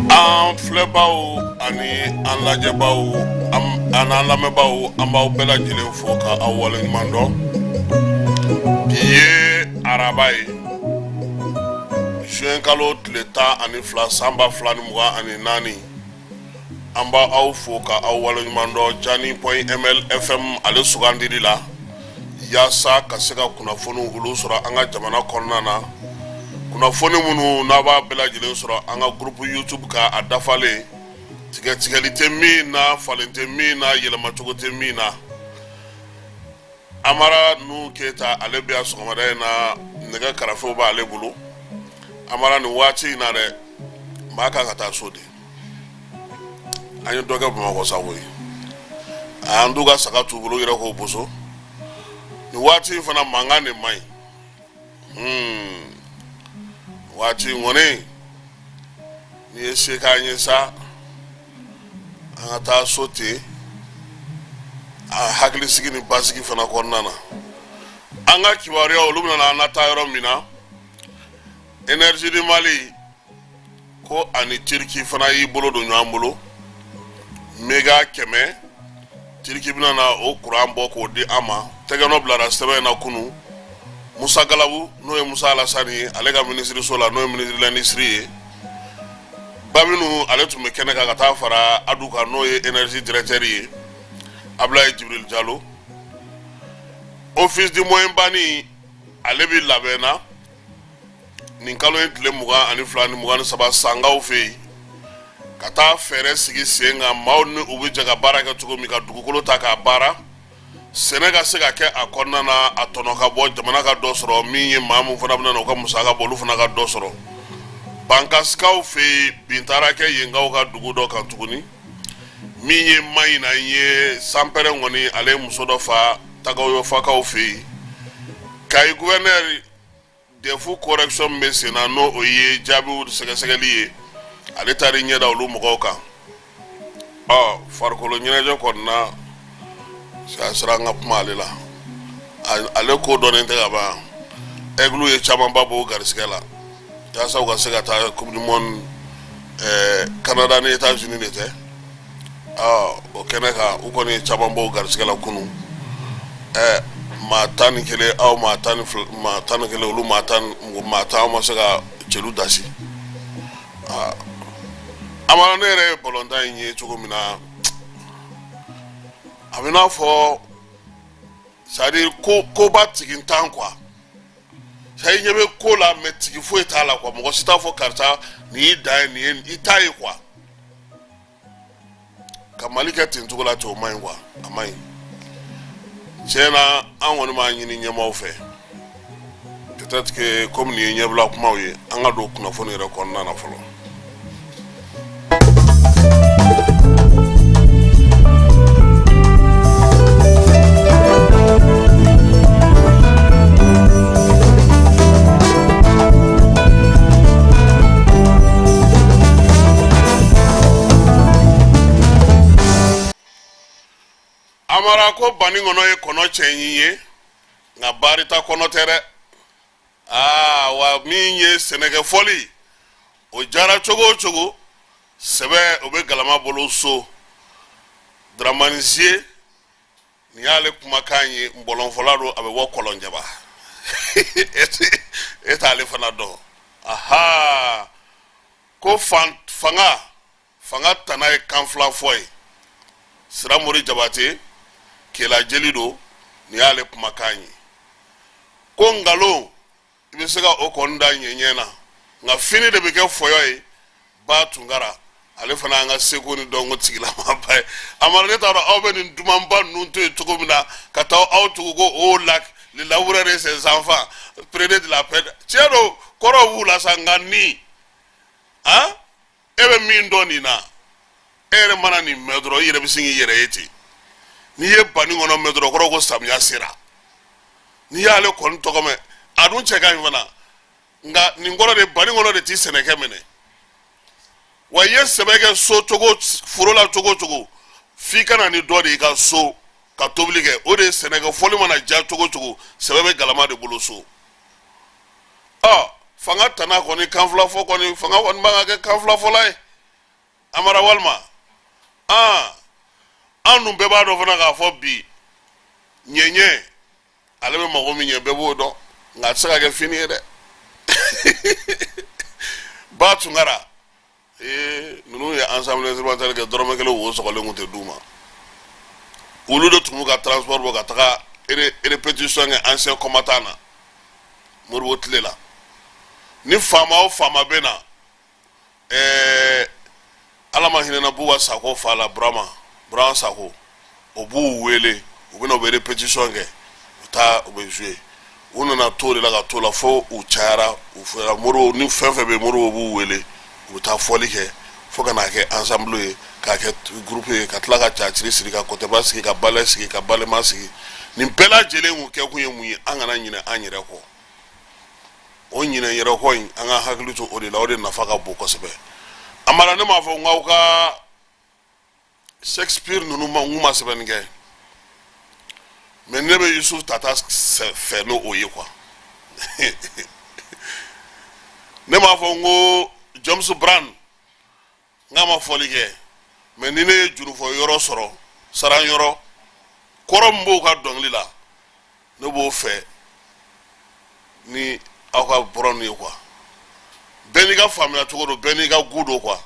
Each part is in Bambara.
An filɛbaw ani an lajɛbaw an n'an lamɛnbaw, an b'aw bɛɛ lajɛlen fo ka aw waleɲuman dɔn. Bi ye araba ye, juin kalo tile 12, san 2024. An b' aw fo ka aw waleɲuman dɔn Jani point ml FM ale sugandili la yaasa ka se ka kunnafoni olu sɔrɔ an ka jamana kɔnɔna na, kunnafoni minnu n'a b'a bɛɛ lajɛlen sɔrɔ an ka groupe YouTube kan a dafalen, tigɛtigɛli tɛ min na, falen tɛ min na, yɛlɛmacogo tɛ min na. Amara Nuhu Keyita, ale bɛ yan sɔgɔmada in na, nɛgɛ karafew b'ale bolo. Amara, nin waati in na dɛ, maa kan ka taa so de. An ye dɔ kɛ Bamakɔ sa koyi, an t'u ka saga t'u bolo, u yɛrɛ k'o boso. Nin waati in fana, mankan de man ɲi. Waati in kɔni, n'i ye se k'an ye sa, an ka taa so ten a hakilisigi ni basigi fana kɔnɔna na. An ka kibaruya olu bɛna an na taa yɔrɔ min na, Énergie du Mali ko ani Turquie fana y'i bolo don ɲɔgɔn bolo, méga 100, Turquie bɛna na o kuran bɔ k'o di an ma. Tɛgɛnɔ bilara sɛbɛn in na kunun Musa Galabu, n'o ye Musa Alasani ye, ale ka minisiriso la, n'o ye ministre de l'industrie ye. Babinu, ale tun bɛ kɛnɛ kan ka taa fara Adu kan, n'o ye énergie directeur ye, Abulaye Jibril Jalo. Office du Moyen Bani, ale bɛ labɛn na nin kalo in tile 22 ni 23 Sankaw fɛ yen, ka taa fɛɛrɛ sigi sen kan, maaw ni u bɛ jɛ ka baara kɛ cogo min, ka dugukolo ta k'a baara, sɛnɛ ka se ka kɛ a kɔnɔna na, a tɔnɔ ka bɔ, jamana ka dɔ sɔrɔ, min ye maa min fana bɛna na u ka musaka bɔ, olu fana ka dɔ sɔrɔ. Bankasikaw fɛ yen, bin taara kɛ yenkaw ka dugu dɔ kan tuguni. Min ye Maɲina ye, sanpɛrɛn kɔni, ale ye muso dɔ fa Tagayɔfakaw fɛ yen. Kayi gouverneur, DEF correction bɛ sen na, n'o o ye jaabiw sɛgɛsɛgɛli ye, ale taara i ɲɛ da olu mɔgɔw kan. Ɔ farikolo ɲɛnajɛ kɔni na, a sera an ka kuma ale la, ale ko dɔnnen tɛ ka ban. Aigle ye camanba bɔ garisigɛ la yaasa u ka se ka taa Coupe du monde Canada ni États-Unis de tɛ. O kɛnɛ kan, u kɔni ye caman bɔ garisigɛ la kunun, maa 11, aw maa 12, maa 11, olu maa 10, maa 10, aw ma se ka celu dasi. Amara, ne yɛrɛ ye balontan in ye cogo min na, a bɛ n'a fɔ c'est à dire ko koba tigintan quoi. C'est à dire ɲɛ bɛ ko la, mais tigi foyi t'a la quoi. Mɔgɔ si t'a fɔ karisa nin y'i dan ye, nin ye i t'a ye quoi. Ka Mali kɛ ten cogo la ten, o man ɲi quoi, a man ɲi tiɲɛ na. An kɔni b'a ɲini ɲɛmaaw fɛ, peut-être que komi nin ye ɲɛbila kumaw ye, an ka don kunnafoni yɛrɛ kɔnɔna na fɔlɔ. Amara ko bani kɔnɔ ye kɔnɔ cɛɲi ye, nka barita kɔnɔ tɛ dɛ. Aa wa, min ye sɛnɛkɛ fɔli, o jara cogo o cogo, sɛbɛ o bɛ galama bolo so. Dramani Zie, nin y'ale kumakan ye, nbɔlɔnfɔla don, a bɛ bɔ Kɔlɔnjɛba. E t'ale fana dɔn. Aha, ko fanga fanga tana ye kan fila fɔ ye. Siramori Jabate, kela jeli don, nin y'ale kumakan ye. Ko nkalon, i bɛ se ka o kɔni da ɲɛɲɛ na, nka fini de bɛ kɛ fɔyɔ ye. Ba Tunkara, ale fana an ka seko ni dɔnko tigilamaba ye. Amara, ne t'a dɔn aw bɛ nin dumanba ninnu to yen cogo min na ka taa aw tugu ko o la, le laboureur et ses enfants, prenez de la peine. Tiɲɛ don, Kɔrɔw b'u la sa, nka ni han e bɛ min dɔn nin na, e yɛrɛ mana nin mɛn dɔrɔn, i yɛrɛ bɛ sin k'i yɛrɛ ye ten. N'i ye baninkɔnɔ mɛn dɔrɔn, kɔrɔ ko samiya sera. N'i y'ale kɔni tɔgɔ mɛn, a dun cɛ ka ɲi fana, nka nin kɔrɔ de, baninkɔnɔ de ti sɛnɛkɛ minɛ wa. I ye sɛbɛ kɛ so cogo, foro la cogo o cogo, f'i ka na ni dɔ de y'i ka so ka tobili kɛ. O de ye sɛnɛkɛ fɔli mana diya cogo o cogo, sɛbɛ bɛ galama de bolo so. Ɔ, fanga tana kɔni, kanfila fɔ kɔni, fanga kɔni man ka kɛ kanfila fɔla ye. Amara, walima aa, an dun bɛɛ b'a dɔn fana k'a fɔ bi ɲɛɲɛ ale bɛ mago min ɲɛ, bɛɛ b'o dɔn, nka a tɛ se ka kɛ fini ye dɛ. Ba Tunkara, ee, ninnu ye ensemble instrumental kɛ, dɔrɔmɛ kelen wo sɔgɔlen kun tɛ d'u ma. Olu de tun b'u ka transport bɔ ka taga répétition kɛ ancien combattant na Modibo tile la. Ni faama o faama bɛ na, Ala ma hinɛna Buba Sako fa la, Burama Sako, o b'u wele, u bɛna, u bɛ répétition kɛ, u taa, u bɛ jouer. U nana to de la ka to la fo u cayara, u fɔra Modibo ni fɛn fɛn bɛ, Modibo b'u wele, u bɛ taa fɔli kɛ, fo ka n'a kɛ ensemble ye, k'a kɛ groupe ye, ka tila ka caciri sigi, ka kɔtɛba sigi, ka balɛ sigi, ka balema sigi. Nin bɛɛ lajɛlen kun kɛkun ye mun ye? An kana ɲinɛ an yɛrɛ kɔ. O ɲinɛ yɛrɛ kɔ in, an ka hakili to o de la, o de nafa ka bon kosɛbɛ. Amara, ne m'a fɔ n k'aw ka Shakespeare ninnu ma, n ma sɛbɛnni kɛ, mais ne bɛ Yusuf Tata fɛ n'o ye quoi. Ne m'a fɔ n ko James Brown n k'a ma fɔli kɛ, mais ni ne ye jurufɔ yɔrɔ sɔrɔ, saran yɔrɔ kɔrɔ min b'o ka dɔnkili la, ne b'o fɛ ni aw ka Brown ye quoi. Bɛɛ n'i ka faamuya cogo don, bɛɛ n'i ka goût don quoi.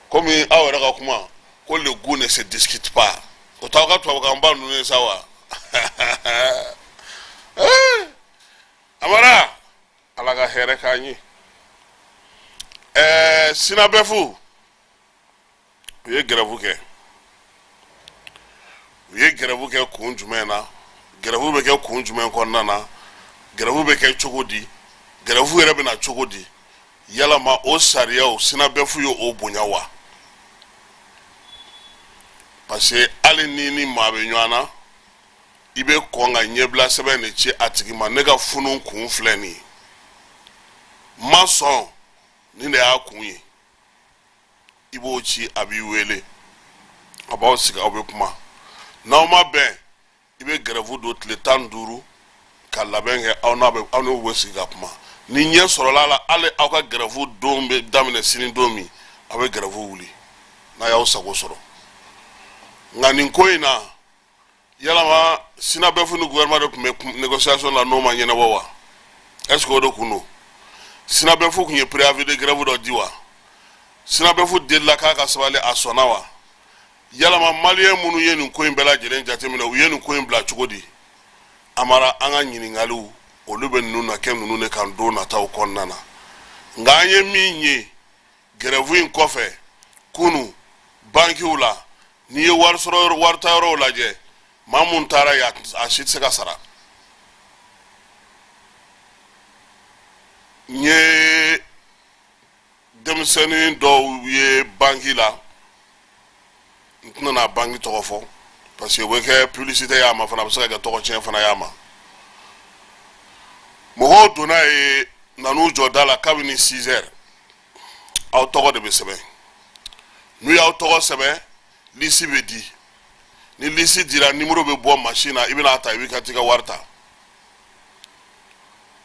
Komi aw yɛrɛ ka kuma ko le goût ne se discute pas, o t'aw ka tubabukanba ninnu ye sa wa? Amara, Ala ka hɛrɛ k'an ye. SYNABEF, u ye grève kɛ. U ye grève kɛ kun jumɛn na? Grève bɛ kɛ kun jumɛn kɔnɔna na? Grève bɛ kɛ cogo di? Grève yɛrɛ bɛ na cogo di? Yalama o sariyaw, SYNABEF ye o bonya wa? Parce que hali ni maa bɛ ɲɔgɔn na, i bɛ kɔn ka ɲɛbila sɛbɛn de ci a tigi ma: ne ka funu kun filɛ nin ye, n ma sɔn, nin de y'a kun ye. I b'o ci, a b'i wele, a b'aw sigi, aw bɛ kuma. N'aw ma bɛn, i bɛ grève don tile 15 ka labɛn kɛ, aw n'a bɛ, aw n'u bɛ sigi ka kuma. Ni ɲɛ sɔrɔla a la, hali aw ka grève don bɛ daminɛ sini don min, aw bɛ grève wuli n'a y'aw sago sɔrɔ. Nka nin ko in na, yalama SYNABEF ni gouvernement de tun bɛ négociation la, n'o ma ɲɛnabɔ wa? Est ce que o de kun don? SYNABEF tun ye préavis de grève dɔ di wa? SYNABEF delila k'a ka sabali, a sɔnna wa? Yalama maliyɛn minnu ye nin ko in bɛɛ lajɛlen jateminɛ, u ye nin ko in bila cogo di? Amara, an ka ɲininkaliw, olu bɛ ninnu na kɛ ninnu de kan don nataw kɔnɔna na. Nka an ye min ye grève in kɔfɛ kunu bankiw la, n'i ye wari sɔrɔ, wari ta yɔrɔw lajɛ, maa mun taara yen, a si tɛ se ka sara. N ye denmisɛnnin dɔw ye banki la, n tɛna na banki tɔgɔ fɔ parce que o bɛ kɛ publicité y'a ma fana, a bɛ se ka kɛ tɔgɔ tiɲɛ fana y'a ma. Mɔgɔw donna yen, nan'u jɔ da la kabini 6 heures. Aw tɔgɔ de bɛ sɛbɛn. N'u y'aw tɔgɔ sɛbɛn, lisi bɛ di. Ni lisi dira, nimoro bɛ bɔ machine na, i bɛna ta, i bɛ ka t'i ka wari ta.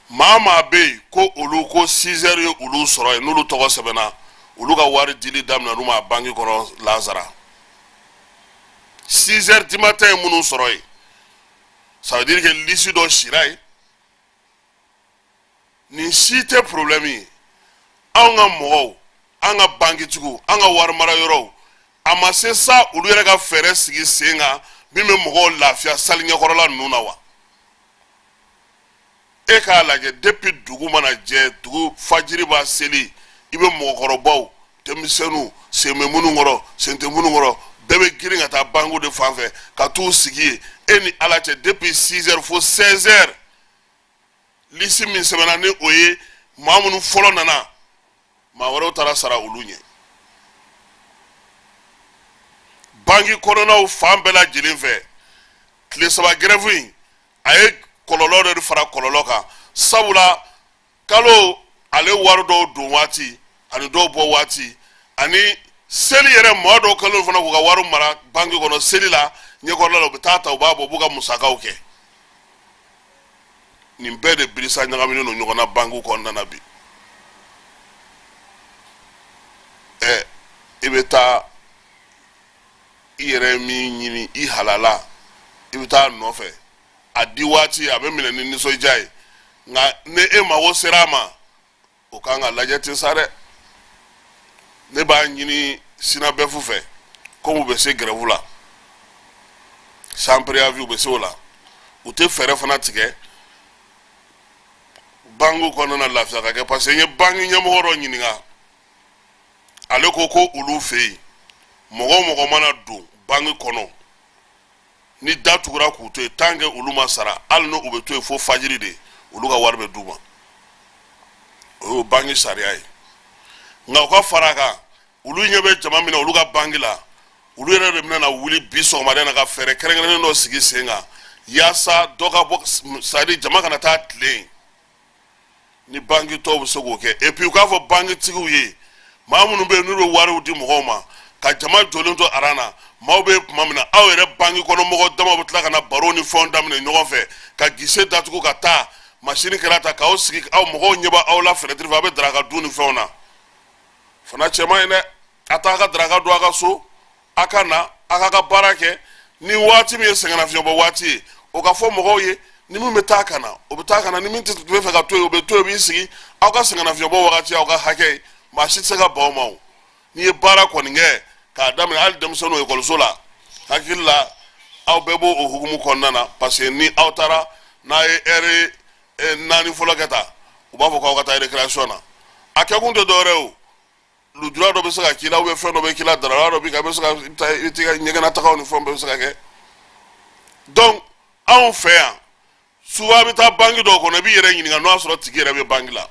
Maa maa bɛ yen ko olu ko 6 heures ye olu sɔrɔ yen, n'olu tɔgɔ sɛbɛnna, olu ka wari dili daminɛ n'u ma banki kɔnɔ lansara. 6 heures du matin ye minnu sɔrɔ yen, ça veut dire que lisi dɔ sira yen. Nin si tɛ problème ye. Anw ka mɔgɔw, an ka bankitigiw, an ka wari mara yɔrɔw, a ma se sa olu yɛrɛ ka fɛɛrɛ sigi sen kan min bɛ mɔgɔw lafiya sali ɲɛkɔrɔla ninnu na wa? E k'a lajɛ, depuis dugu mana jɛ, dugu fajiri b'a seli, i bɛ mɔgɔkɔrɔbaw, denmisɛnninw, sen bɛ minnu kɔrɔ, sen tɛ minnu kɔrɔ, bɛɛ bɛ girin ka taa bankiw de fan fɛ ka t'u sigi yen. E ni Ala cɛ, depuis 6 heures fo 16 heures, lisi min sɛbɛnna, ni o ye Maa minnu fɔlɔ nana, maa wɛrɛw taara sara olu ɲɛ. Banki kɔnɔnaw fan bɛɛ lajɛlen fɛ, tile 3 grève in, a ye kɔlɔlɔ dɔ de fara kɔlɔlɔ kan, sabula kalo ale wari dɔw don waati ani dɔw bɔ waati ani seli yɛrɛ, mɔgɔ dɔw kɛlen fana k'u ka wari mara banki kɔnɔ seli la ɲɛkɔrɔla la, u bɛ taa ta, u b'a bɔ, u b'u ka musakaw kɛ. Nin bɛɛ de birisa ɲagaminen don ɲɔgɔn na bankiw kɔnɔna na bi. I bɛ taa i yɛrɛ min ɲini i halala, i bɛ taa nɔfɛ a di waati, a bɛ minɛ ni nisɔndiya ye. Nka ni e mago sera a ma, o kan ka lajɛ ten sa dɛ. Ne b'a ɲini SYNABEF fɛ, komi u bɛ se grève la sans préavis, u bɛ se o la, u tɛ fɛɛrɛ fana tigɛ banque kɔnɔna na lafiya ka kɛ, parce que n ye banque ɲɛmɔgɔ dɔ ɲininka, ale ko ko olu fɛ yen, mɔgɔ o mɔgɔ mana don banque kɔnɔ, ni da tugura k'u to yen, tant que olu ma sara, hali n'u bɛ to yen fo fajiri de, olu ka wari bɛ d'u ma. O y'o banki sariya ye. Nka u ka fara a kan, olu ɲɛ bɛ jama min na olu ka banki la, olu yɛrɛ de bɛna na wuli bi sɔgɔmada in na ka fɛɛrɛ kɛrɛnkɛrɛnnen dɔ sigi sen kan yaasa dɔ ka bɔ, c'est à dire jama kana taa tilen. Ni banki tɔw bɛ se k'o kɛ, et puis u k'a fɔ bankitigiw ye, maa minnu bɛ yen n'u bɛ wariw di mɔgɔw ma ka jama jɔlen to aran na, maaw bɛ tuma min na, aw yɛrɛ banki kɔnɔ mɔgɔ dama bɛ tila ka na baro ni fɛnw daminɛ ɲɔgɔn fɛ, ka guichet datugu, ka taa masini kɛra ta k'aw sigi, aw mɔgɔw ɲɛ b'aw la fenêtre fɛ, aw bɛ daraka dun ni fɛnw na fana. Cɛ man ɲi dɛ. A t'a ka daraka dun a ka so, a ka na a k'a ka baara kɛ. Ni waati min ye sɛgɛnnafiɲɛbɔ waati ye, o ka fɔ mɔgɔw ye. Ni min bɛ taa ka na, o bɛ taa ka na. Ni min tɛ bɛ fɛ ka to yen, o bɛ to yen, o b'i sigi. Aw ka sɛgɛnnafiɲɛbɔ wagati, aw ka hakɛ ye, maa si tɛ se ka ban o ma. O n'i ye baara kɔni kɛ k'a daminɛ hali denmisɛnninw ekɔliso la, hakili la aw bɛɛ b'o o hukumu kɔnɔna na, parce que ni aw taara n'a ye ɛri 4 fɔlɔ kɛ tan, u b'a fɔ k'aw ka taa récréation na. A kɛkun tɛ dɔwɛrɛ ye o, lujura dɔ bɛ se ka k'i la, ou bien fɛn dɔ bɛ k'i la, darala dɔ b'i kan, i bɛ se ka i bɛ taa i bɛ t'i ka ɲɛgɛnnatagaw ni fɛnw bɛɛ bɛ se ka kɛ. Donc anw fɛ yan, souvent a bɛ taa banki dɔw kɔnɔ, i b'i yɛrɛ ɲininka n'o y'a sɔrɔ tigi yɛrɛ bɛ banki la.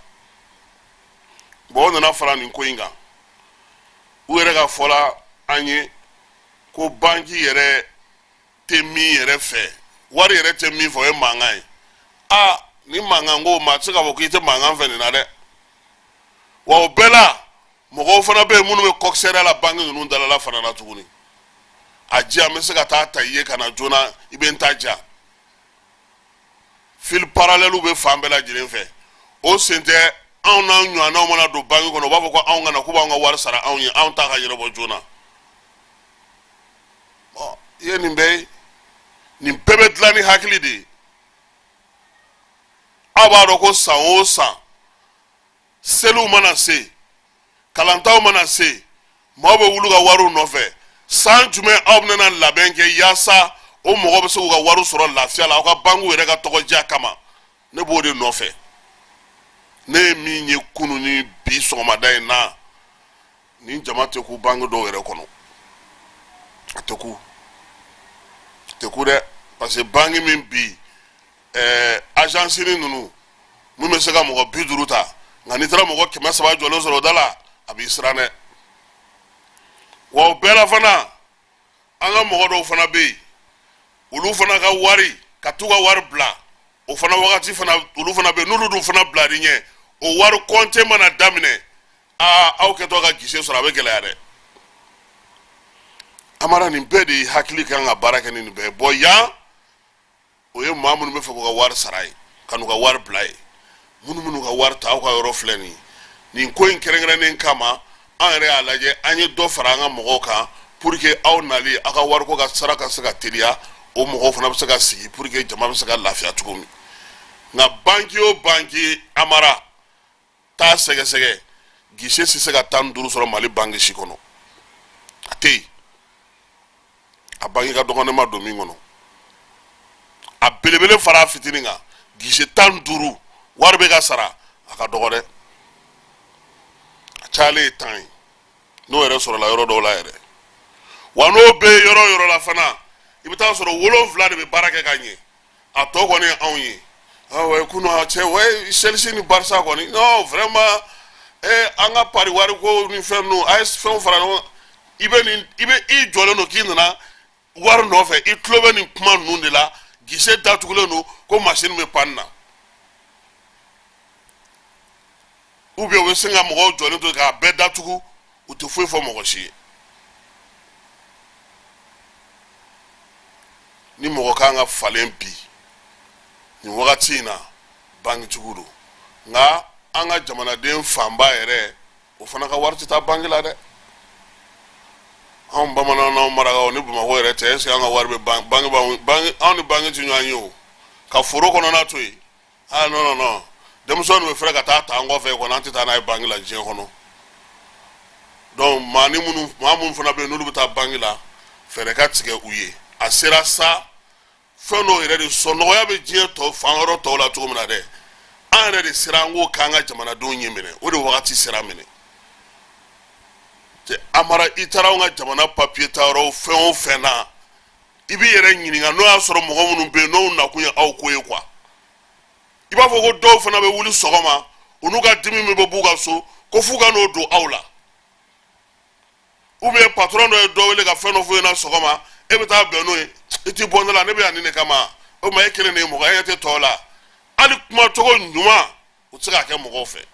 Bon, o nana fara nin ko in kan. U yɛrɛ ka fɔ la an ye ko banki yɛrɛ tɛ min yɛrɛ fɛ, wari yɛrɛ tɛ min fɛ, o ye mankan ye. Aa, ni mankan ko, maa tɛ se k'a fɔ k'i tɛ mankan fɛ nin na dɛ. Wa o bɛɛ la, mɔgɔw fana bɛ yen minnu bɛ kɔkisɛriya la banki ninnu dalala fana na tuguni. A di yan, n bɛ se ka taa ta i ye ka na joona, i bɛ n ta diya. File parallèle bɛ fan bɛɛ lajɛlen fɛ. O sen tɛ, anw n'an ɲɔgɔnnaw mana don banki kɔnɔ, u b'a fɔ ko anw ka na, k'u b'anw ka wari sara anw ye, anw t'a ka ɲɛnabɔ joona. Bɔn, i ye nin bɛɛ ye, nin bɛɛ bɛ dilan ni hakili de ye. Aw b'a dɔn ko san o san, seliw mana se, kalantaw mana se, maaw bɛ wuli ka wariw nɔfɛ. San jumɛn aw bɛna labɛn kɛ yaasa o mɔgɔ bɛ se k'u ka wariw sɔrɔ lafiya la, aw ka bankiw yɛrɛ ka tɔgɔdiya kama? Ne b'o de nɔfɛ. Ne ye min ye kunun ni bi sɔgɔmada in na, nin jama tɛ ku banki dɔw yɛrɛ kɔnɔ, a tɛ ku, a tɛ ku dɛ, parce que banki min bi agence ninnu min bɛ se ka mɔgɔ 50 ta, nka n'i taara mɔgɔ 300 jɔlen sɔrɔ o da la, a b'i siran dɛ. Wa o bɛɛ la fana, an ka mɔgɔ dɔw fana bɛ yen, olu fana ka wari ka t'u ka wari bila, o fana wagati fana, olu fana bɛ yen, n'olu dun fana bilar'i ɲɛ, o wari kɔnte mana daminɛ, aa, aw kɛtɔ ka guichet sɔrɔ, a bɛ gɛlɛya dɛ. Amara, nin bɛɛ de ye hakili kan ka baara kɛ ni nin bɛɛ ye. Bɔn, yan o ye maa minnu bɛ fɛ k'u ka wari sara ye, ka n'u ka wari bila ye, minnu ka wari ta aw ka yɔrɔ filɛ nin ye. Nin ko in kɛrɛnkɛrɛnnen kama, an yɛrɛ y'a lajɛ, an ye dɔ fara an ka mɔgɔw kan pour que aw nali, aw ka wariko ka sara ka se ka teliya, o mɔgɔw fana bɛ se ka sigi pour que jama bɛ se ka lafiya cogo min. Nka banki o banki, Amara, taa sɛgɛsɛgɛ, guichet tɛ se ka 15 sɔrɔ Mali banki si kɔnɔ, a tɛ yen. A banki ka dɔgɔn, ne ma don min kɔnɔ, a belebele fara a fitinin kan, guichet 15 wari bɛ ka sara, a ka dɔgɔ dɛ. A cayalen ye 10 ye, n'o yɛrɛ sɔrɔla yɔrɔ dɔw la yɛrɛ. Wa n'o bɛ yɔrɔ o yɔrɔ la fana, i bɛ taa sɔrɔ 7 de bɛ baara kɛ ka ɲɛ, a tɔ kɔni ye anw ye. Ah ouais, kunu a cɛ, ouais, Chelsea ni Barça kɔni, non, vraiment, eh, an ka pari wari ko ni fɛn ninnu, a ye fɛnw fara ɲɔgɔn kan. I bɛ nin, i bɛ i jɔlen don k'i nana wari nɔfɛ, i tulo bɛ nin kuma ninnu de la. Guichet datugulen don ko machine bɛ panne na, ou bien u bɛ sin ka mɔgɔw jɔlen to k'a bɛɛ datugu, u tɛ foyi fɔ mɔgɔ si ye. Ni mɔgɔ kan ka falen bi nin wagati in na, bankitigiw don. Nka an ka jamanaden fanba yɛrɛ, o fana ka wari tɛ taa banki la dɛ. Anw bamananw n'anw marakaw ni Bamakɔ yɛrɛ tɛ, est ce que an ka wari bɛ banki banki? Anw ni banki tɛ ɲɔgɔn ye o. Ka foro kɔnɔna to yen, ah non, non, non, denmisɛnw bɛ fɛrɛ ka taa ta an kɔfɛ kɔni, an tɛ taa n'a ye banki la diɲɛ kɔnɔ. Donc maa ni minnu, maa minnu fana bɛ yen n'olu bɛ taa banki la, fɛɛrɛ ka tigɛ u ye. A sera sa, fɛn dɔw yɛrɛ de sɔn nɔgɔya bɛ diɲɛ tɔ fan yɔrɔ tɔw la cogo min na dɛ, an yɛrɛ de sera an k'o k'an ka jamanadenw ye minɛ, o de wagati sera minɛ. Cɛ Amara, i taara anw ka jamana papiye ta yɔrɔ fɛn o fɛn na, i b'i yɛrɛ ɲininka n'o y'a sɔrɔ mɔgɔ minnu bɛ yen n'o nakun ye aw ko ye quoi. I b'a fɔ ko dɔw fana bɛ wuli sɔgɔma, u n'u ka dimi min bɛ b'u ka so, ko f'u ka n'o don aw la, ou bien patron dɔ ye dɔ wele ka fɛn dɔ f'u ɲɛna sɔgɔma, e bɛ taa bɛn n'o ye, i ti bɔ ne la, ne bɛ yan nin de kama. O tuma e kelen de ye mɔgɔ ye, e ɲɛ tɛ tɔw la. Hali kumacogo ɲuman, u tɛ se k'a kɛ mɔgɔw fɛ.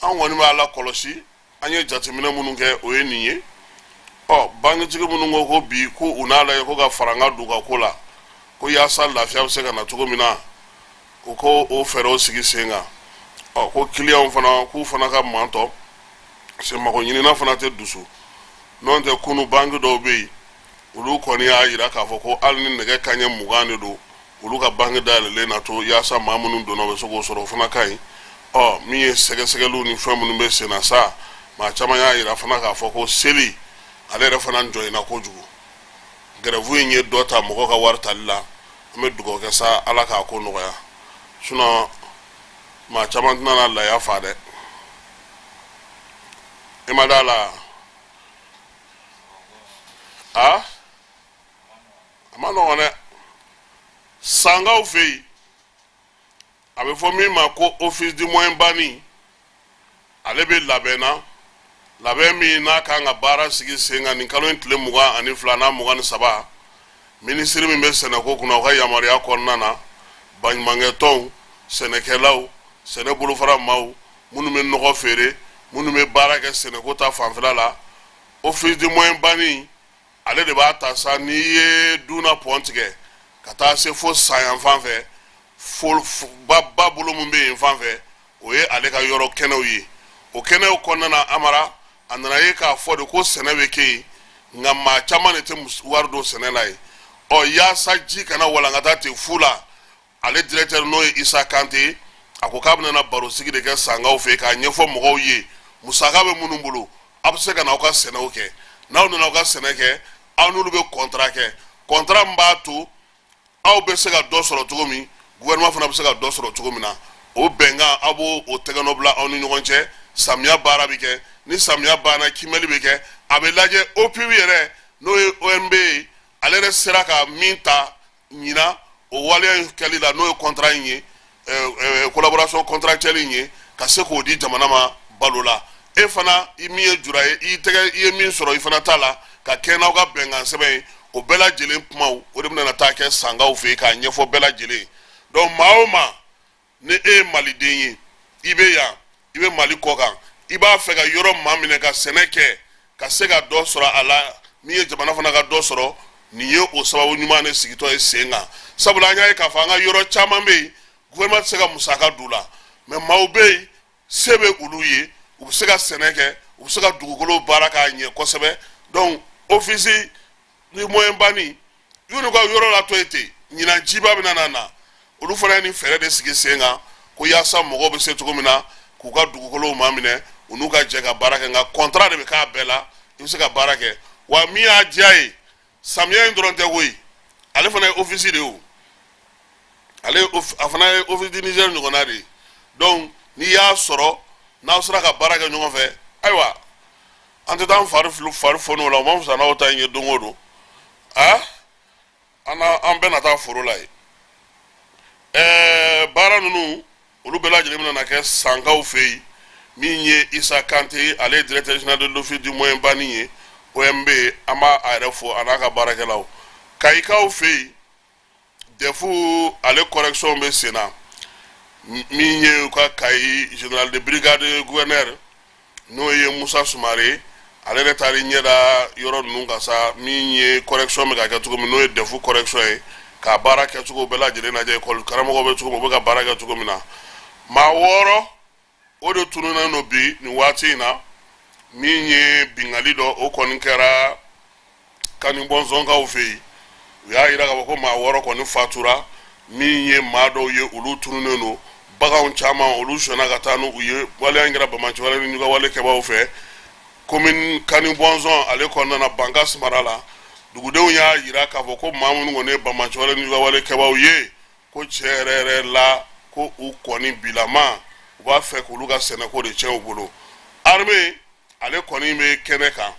An kɔni b'a la kɔlɔsi, an ye jateminɛ minnu kɛ, o ye nin ye. Ɔ, bankitigi minnu ko ko bi ko u n'a lajɛ ko ka faranga don u ka ko la, ko yaasa lafiya bɛ se ka na cogo min na, u ko o fɛɛrɛw sigi sen kan. Ɔ, ko kiliyanw fana, k'u fana ka mantɔ se mago ɲinina fana tɛ dusu n'o tɛ. Kunu banki dɔw bɛ yen, olu kɔni y'a jira k'a fɔ ko hali ni nɛgɛ kanɲɛ 20 de don, olu ka banki dayɛlɛlen na to, yaasa maa minnu donna, u bɛ se k'o sɔrɔ. O fana ka ɲi. Ɔ, min ye sɛgɛsɛgɛliw ni fɛn minnu bɛ sen na sa, maa caman y'a jira fana k'a fɔ ko seli ale yɛrɛ fana jɔyina kojugu. Gɛrɛfu in ye dɔ ta mɔgɔ ka wari tali la. An bɛ dugawu kɛ sa, Ala k'a ko nɔgɔya, sinon maa caman tɛna na laya fa dɛ. I ma d'a la, a a ma nɔgɔn dɛ. Sankaw fɛ yen, a bɛ fɔ min ma ko Office du Moyen Bani, ale bɛ labɛn na, labɛn min n'a kan ka baara sigi sen kan nin kalo in tile 22 n'a 23. Minisiri min bɛ sɛnɛko kunna, o ka yamaruya kɔnɔna na, baɲumankɛtɔnw, sɛnɛkɛlaw, sɛnɛ bolofara maaw minnu bɛ nɔgɔ feere, minnu bɛ baara kɛ sɛnɛko ta fanfɛla la, Office du Moyen Bani ale de b'a ta sa. N'i ye Duna pɔn tigɛ ka taa se fo Sayan fan fɛ, ba bolo min bɛ yen fan fɛ, o ye ale ka yɔrɔ kɛnɛw ye. O kɛnɛw kɔnɔna na, Amara, a nana ye k'a fɔ de ko sɛnɛ bɛ kɛ yen, nka maa caman de tɛ wari don sɛnɛ la yen. Ɔ, yaasa ji kana walankata ten fu la, ale directeur, n'o ye Isa Kante ye, a ko k'a bɛna barosigi de kɛ Sankaw fɛ k'a ɲɛfɔ mɔgɔw ye, musaka bɛ minnu bolo, aw bɛ se ka na aw ka sɛnɛw kɛ. N'aw nana aw ka sɛnɛ kɛ, aw n'olu bɛ contrat kɛ, contrat min b'a to aw bɛ se ka dɔ sɔrɔ cogo min, gouvernement fana bɛ se ka dɔ sɔrɔ cogo min na. O bɛnkan, aw b'o o tɛgɛnɔ bila aw ni ɲɔgɔn cɛ. Samiya baara bɛ kɛ, ni samiya banna, kiimɛli bɛ kɛ, a bɛ lajɛ. OPIV yɛrɛ, n'o ye OMB ye, ale yɛrɛ sera ka min ta ɲinan o waleya in kɛli la, n'o ye contrat in ye, collaboration contractuelle in ye, ka se k'o di jamana ma balo la. E fana, i min ye jura ye, i tɛgɛ i ye min sɔrɔ i fana ta la, ka kɛ n'aw ka bɛnkan sɛbɛn ye. O bɛɛ lajɛlen kumaw, o de bɛna taa kɛ Sankaw fɛ yen k'a ɲɛfɔ bɛɛ lajɛlen. Donc maa o maa, ni e ye maliden ye, i bɛ yan, i bɛ Mali kɔ kan, i b'a fɛ ka yɔrɔ maa minɛ ka sɛnɛ kɛ, ka se ka dɔ sɔrɔ a la, min ye jamana fana ka dɔ sɔrɔ, nin ye o sababu ɲuman de sigitɔ ye sen kan. Sabula an y'a ye k'a fɔ an ka yɔrɔ caman bɛ yen, gouvernement tɛ se ka musaka don u la, mais maaw bɛ yen, se bɛ olu ye, u bɛ se ka sɛnɛ kɛ, u bɛ se ka dugukolo baara k'a ɲɛ kosɛbɛ. Donc Office du Moyen Bani y'olu ka yɔrɔ latɔ ye ten. Ɲinan jiba bɛna na na, olu fana ye nin fɛɛrɛ de sigi sen kan ko yaasa mɔgɔw bɛ se cogo min na k'u ka dugukolow maminɛ, u n'u ka jɛ ka baara kɛ. Nka contrat de bɛ k'a bɛɛ la, i bɛ se ka baara kɛ. Wa min y'a diya ye, samiya in dɔrɔn tɛ koyi, ale fana ye office de ye o, ale a fana ye Office du Niger ɲɔgɔnna de ye. Donc n'i y'a sɔrɔ n'aw sera ka baara kɛ ɲɔgɔn fɛ, ayiwa, an tɛ taa an fari fari foni o la, o ma fisa n'aw ta in ye don o don. A an an bɛɛ na taa foro la yen. Baara ninnu, olu bɛɛ lajɛlen bɛna na kɛ Sankaw fɛ yen. Min ye Isa Kante ye, ale ye directeur général de l'Office du Moyen Bani ye, OMB, an b'a a yɛrɛ fo, a n'a ka baarakɛlaw. Kayikaw fɛ yen, DEF ale correction bɛ sen na. Min ye u ka Kayi général de brigade gouverneur, n'o ye Musa Sumare, ale yɛrɛ taara ɲɛ da yɔrɔ ninnu kan sa. Min ye correction bɛ ka kɛ cogo min, n'o ye DEF correction ye, k'a baara kɛcogo bɛɛ lajɛlen lajɛ, ekɔli karamɔgɔw bɛ cogo min, u bɛ ka baara kɛ cogo min na. Maa 6, o de tununnen don bi nin waati in na. Min ye bingali dɔ, o kɔni kɛra Kanibɔnsɔnkaw fɛ yen. U y'a jira k'a fɔ ko maa 6 kɔni fatura. Min ye maa dɔw ye, olu tununnen don. Baganw caman, olu sonyana ka taa n'u ye. Waleya in kɛra banbaanciwale ni ɲugawale kɛbaaw fɛ commune Kanibɔnsɔn ale kɔnɔna na, Bankas mara la. Dugudenw y'a jira k'a fɔ ko maa minnu kɔni ye banbaanciwale ni ɲugawale kɛbaaw ye, ko tiɲɛ yɛrɛ yɛrɛ la, ko u kɔni bilama u b'a fɛ k'olu ka sɛnɛko de tiɲɛ u bolo. Armée ale kɔni bɛ kɛnɛ kan,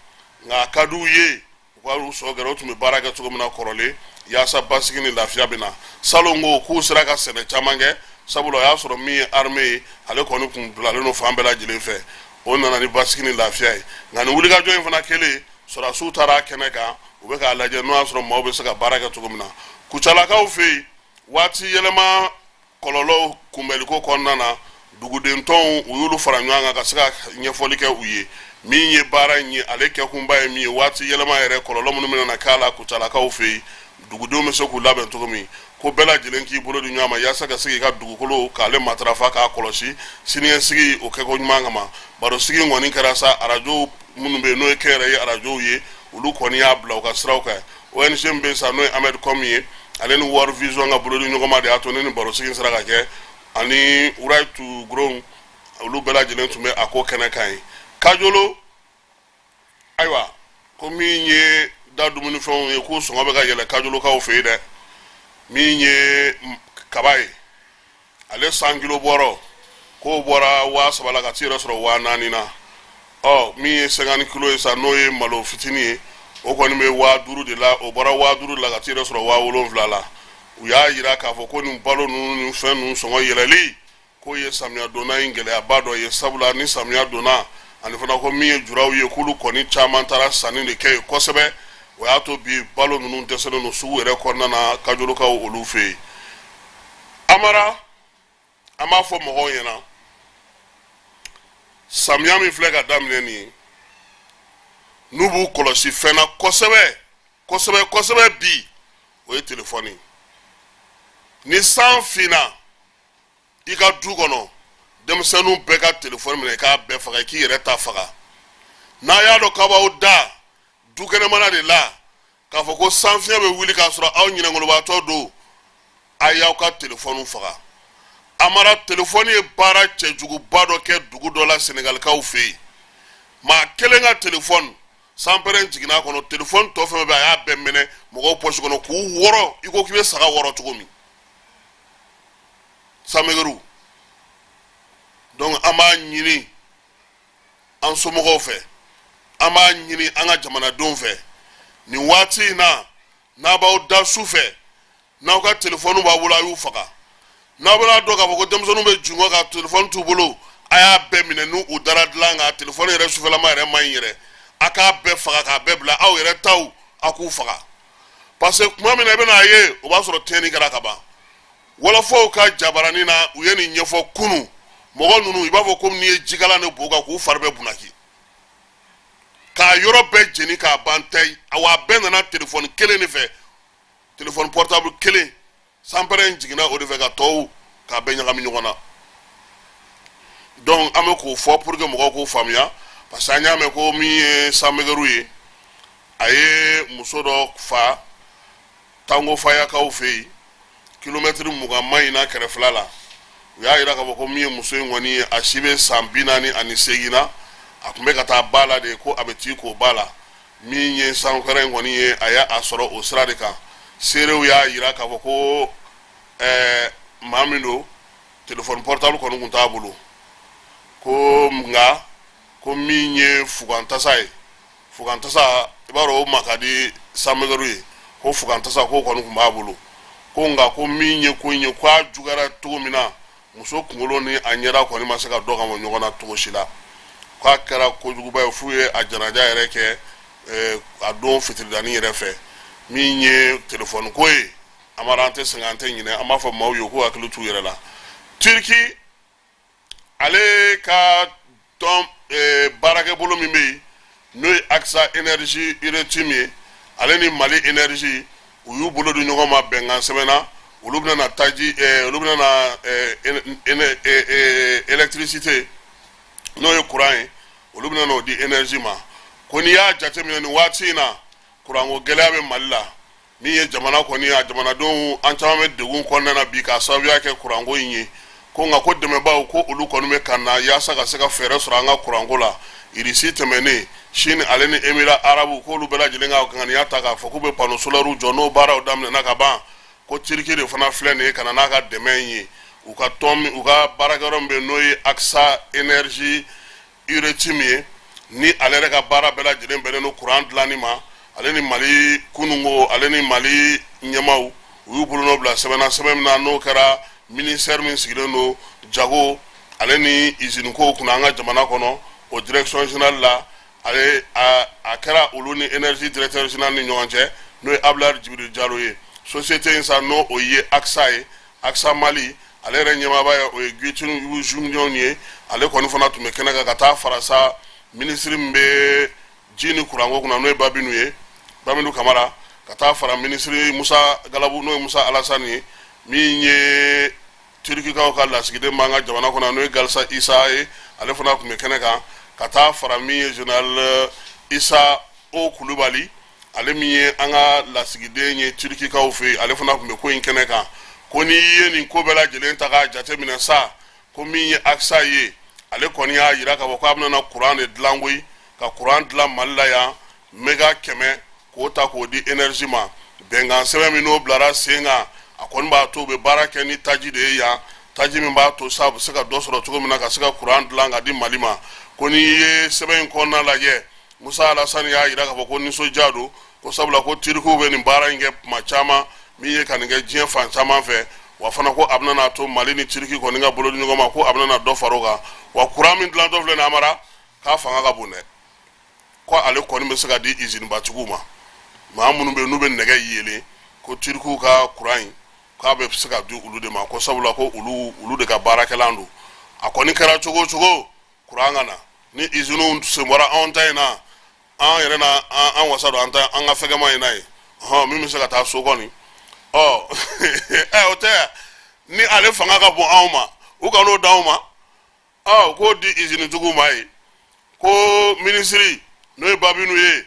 nka a ka di u ye u ka u sɔ gɛrɛ, u tun bɛ baara kɛ cogo min na kɔrɔlen, yaasa basigi ni lafiya bɛ na. Salon ko k'u sera ka sɛnɛ caman kɛ, sabula o y'a sɔrɔ min ye armée ye, ale kɔni kun bilalen don fan bɛɛ lajɛlen fɛ. O nana ni basigi ni lafiya ye. Nka nin wulikajɔ in fana kɛlen, sɔrɔdasiw taara kɛnɛ kan, u bɛ k'a lajɛ n'o y'a sɔrɔ maaw bɛ se ka baara kɛ cogo min na. Kucalakaw fɛ yen, waati yɛlɛma kɔlɔlɔw kunbɛnliko kɔnɔna na, duguden tɔnw, u y'olu fara ɲɔgɔn kan ka se ka ɲɛfɔli kɛ u ye. Min ye baara in ye, ale kɛkunba ye min ye, waati yɛlɛma yɛrɛ kɔlɔlɔ minnu bɛna na k'a la Kucalakaw fɛ yen, dugudenw bɛ se k'u labɛn cogo min, ko bɛɛ lajɛlen k'i bolo di ɲɔgɔn ma yaasa ka se k'i ka dugukolo k'ale matarafa, k'a kɔlɔsi siniɲɛsigi o kɛko ɲuman kama. Barosigi in kɔni kɛra sa, arajow minnu bɛ yen, n'o ye kɛnyɛrɛye arajow ye, olu kɔni y'a bila u ka siraw kan. ONG min bɛ yen sa, n'o ye Ahmed Com ye, ale ni World Vision ka bolodi ɲɔgɔnma de y'a to ne ni barosigi sera ka kɛ, ani Right to Grow, olu bɛɛ lajɛlen tun bɛ a ko kɛnɛ kan ye. Kajolo, ayiwa, ko min ye da dumunifɛnw ye, k'u sɔngɔ bɛ ka yɛlɛ Kajolokaw fɛ yen dɛ. Min ye kaba ye, ale 100 kilo bɔrɔ, k'o bɔra 3000 la ka t'i yɛrɛ sɔrɔ 4000 na. Ɔ, min ye 50 kilo ye sa, n'o ye malo fitinin ye, o kɔni bɛ 5000 de la, o bɔra 5000 de la ka t'i yɛrɛ sɔrɔ 7000 la. U y'a yira k'a fɔ ko nin balo ninnu ni fɛn ninnu sɔngɔ yɛlɛli, k'o ye samiya donna in gɛlɛyaba dɔ ye, sabula ni samiya donna, ani fana ko min ye juraw ye, k'olu kɔni caman taara sanni de kɛ yen kosɛbɛ. O y'a to bi balo ninnu dɛsɛlen don sugu yɛrɛ kɔnɔna na Kajolokaw olu fɛ yen. Amara, an b'a fɔ mɔgɔw ɲɛna, samiya min filɛ ka daminɛ nin ye, n'u b'u kɔlɔsi fɛn na kosɛbɛ kosɛbɛ kosɛbɛ bi, o ye telefɔni. Ni san finna i ka du kɔnɔ, denmisɛnninw bɛɛ ka telefɔni minɛ, i k'a bɛɛ faga, i k'i yɛrɛ ta faga. N'a y'a dɔn k'aw b'aw da dukɛnɛmana de la, k'a fɔ ko sanfiɲɛ bɛ wuli k'a sɔrɔ aw ɲinɛnkolobaatɔ don, a y'aw ka telefɔniw faga. Amara, telefɔni ye baara cɛjuguba dɔ kɛ dugu dɔ la Senegalikaw fɛ yen. Maa kelen ka telefɔni, sanpɛrɛn jiginna a kɔnɔ, telefɔni tɔ fɛn bɛɛ, a y'a bɛɛ mɛnɛ mɔgɔw pɔsi kɔnɔ k'u wɔrɔ i ko k'i bɛ saga wɔrɔ cogo min, samɛgɛriw. Donc an b'a ɲini an somɔgɔw fɛ, an b'a ɲini an ka jamanadenw fɛ, nin waati in na, n'a b'aw da su fɛ, n'aw ka telefɔni b'aw bolo, a y'u faga. N'aw bɛna dɔn k'a fɔ ko denmisɛnninw bɛ jungɔ ka telefɔni t'u bolo, a y'a bɛɛ minɛ. N'u u dara dilan kan, telefɔni yɛrɛ sufɛlama yɛrɛ man ɲi yɛrɛ, a k'a bɛɛ faga k'a bɛɛ bila. Aw yɛrɛ taw, a k'u faga, parce que tuma min na i bɛna a ye, o b'a sɔrɔ tiɲɛni kɛra ka ban. Wɔlɔfɔw ka jabaranin na, u ye nin ɲɛfɔ kunun. Mɔgɔ ninnu, i b'a fɔ komi n'i ye jikalan de b'u kan k'u fari bɛɛ bunaki, k'a yɔrɔ bɛɛ jeni k'a ban tɛ. Awa, a bɛɛ nana telefɔni kelen de fɛ, telefɔni portable kelen, sanpɛrɛn jiginna o de fɛ ka tɔw k'a bɛɛ ɲagami ɲɔgɔn na. Donc an bɛ k'o fɔ pour que mɔgɔw k'o faamuya, parce que an y'a mɛn ko min ye sanmɛgɛru ye, a ye muso dɔ fa Tangofayakaw fɛ yen, kilomɛtiri 20 Mahina kɛrɛfɛla la. U y'a jira k'a fɔ ko min ye muso in kɔni ye, a si bɛ san 48 na. A tun bɛ ka taa ba la de, ko a bɛ t'i ko ba la. Min ye sanpɛrɛn in kɔni ye, a y'a sɔrɔ o sira de kan. Seerew y'a jira k'a fɔ ko maa min don, telefɔni portable kɔni tun t'a bolo, ko nka ko min ye fugantasa ye, fugantasa, i b'a dɔn o ma ka di sanmɛgɛru ye, ko fugantasa k'o kɔni tun b'a bolo. Ko nka ko min ye ko in ye, ko a juguyara cogo min na, muso kunkolo ni a ɲɛda kɔni ma se ka dɔn ka bɔ ɲɔgɔn na cogo si la. K'a kɛra kojuguba ye f'u ye a janaja yɛrɛ kɛ a don fitiridani yɛrɛ fɛ. Min ye telefɔni ko ye, Amara, an tɛ sɛgɛn, an tɛ ɲinɛ, an b'a fɔ maaw ye k'u hakili t'u yɛrɛ la. Turki ale ka tɔn baarakɛbolo min bɛ yen, n'o ye Aksa Enerji Üretim ye, ale ni Mali Enerji, u y'u bolo di ɲɔgɔn ma bɛnkan sɛbɛn na. Olu bɛna na taji, olu bɛna na électricité, n'o ye kuran ye, olu bɛna n'o di énergie ma. Ko n'i y'a jateminɛ nin waati in na, kuranko gɛlɛya bɛ Mali la. Min ye jamana kɔni, a jamanadenw, an caman bɛ degun kɔnɔna na bi k'a sababuya kɛ kuranko in ye. Ko nka ko dɛmɛbaaw, ko olu kɔni bɛ ka na yaasa ka se ka fɛɛrɛ sɔrɔ an ka kuranko la. Irisi tɛmɛnen, Chine ale ni Émirats arabes, k'olu bɛɛ lajɛlen ka ŋaniya ta k'a fɔ k'u bɛ panneau solaires jɔ, n'o baaraw daminɛna ka ban. Ko Turki de fana filɛ nin ye ka na n'a ka dɛmɛ in ye. U ka tɔn, u ka baarakɛyɔrɔ min bɛ yen, n'o ye Aksa Enerji Üretim ye, ni ale yɛrɛ ka baara bɛɛ lajɛlen bɛnnen don kuran dilanni ma, ale ni Mali kununko, ale ni Mali ɲɛmaaw, u y'u bolonɔ bila sɛbɛn na. Sɛbɛn min na, n'o kɛra ministère min sigilen don jago ale ni izinikow kunna an ka jamana kɔnɔ, o direction générale la, ale a kɛra olu ni énergie directeur général ni ɲɔgɔn cɛ, n'o ye Abdoulaye Djibril Diallo ye. Société in sa, n'o o ye Aksa ye, Aksa Mali, ale yɛrɛ ɲɛmaaba ye, o ye Guyetini Junior ye. Ale kɔni fana tun bɛ kɛnɛ kan ka taa fara sa minisiri min bɛ ji ni kuranko kunna, n'o ye Babinu ye, Babinu Kamara, ka taa fara minisiri Musa Galabu, n'o ye Musa Alasani ye. Min ye Turikikaw ka lasigiden b'an ka jamana kɔnɔ, n'o ye Galisa Isa ye, ale fana tun bɛ kɛnɛ kan, ka taa fara min ye général Isa O Kulubali, ale min ye an ka lasigiden ye Turikikaw fɛ yen, ale fana tun bɛ ko in kɛnɛ kan. Ko n'i ye nin ko bɛɛ lajɛlen ta k'a jateminɛ sa, ko min ye Aksa ye, ale kɔni y'a jira k'a fɔ k'a bɛna kuran de dilan koyi, ka kuran dilan Mali la yan méga 100, k'o ta k'o di énergie ma. Bɛnkan sɛbɛn min n'o bilara sen kan, a kɔni b'a to u bɛ baara kɛ ni taji de ye yan, taji min b'a to sa u bɛ se ka dɔ sɔrɔ cogo min na ka se ka kuran dilan ka di Mali ma. Ko n'i ye sɛbɛn in kɔnɔna lajɛ, Musa Alasani y'a jira k'a fɔ ko nisɔndiya don, ko sabula ko Tirikiw bɛ nin baara in kɛ tuma caman, min ye ka nin kɛ diɲɛ fan caman fɛ. Wa fana ko a bɛna n'a to Mali ni Tiriki kɔni ka bolo di ɲɔgɔn ma, ko a bɛna na dɔ fara o kan. Wa kuran min dilantɔ filɛ nin, Amara, k'a fanga ka bon dɛ, ko ale kɔni bɛ se ka di izinibatigiw ma, maa minnu bɛ yen n'u bɛ nɛgɛ yeelen. Ko Tirikiw ka kuran in, k'a bɛ se ka di olu de ma, ko sabula ko olu de ka baarakɛlan don. A kɔni kɛra cogo o cogo, kuran ka na ni iziniw sen bɔra anw ta in na, an yɛrɛ na an wasa don an ta an ka fɛgɛma in na ye hɔn, min bɛ se ka taa so kɔni. Ɔ ɛ, o tɛ ni ale fanga ka bon anw ma, u kan'o d'anw ma, ɔ k'o di izinitigiw ma ye. Ko minisiri, n'o ye Babinu ye,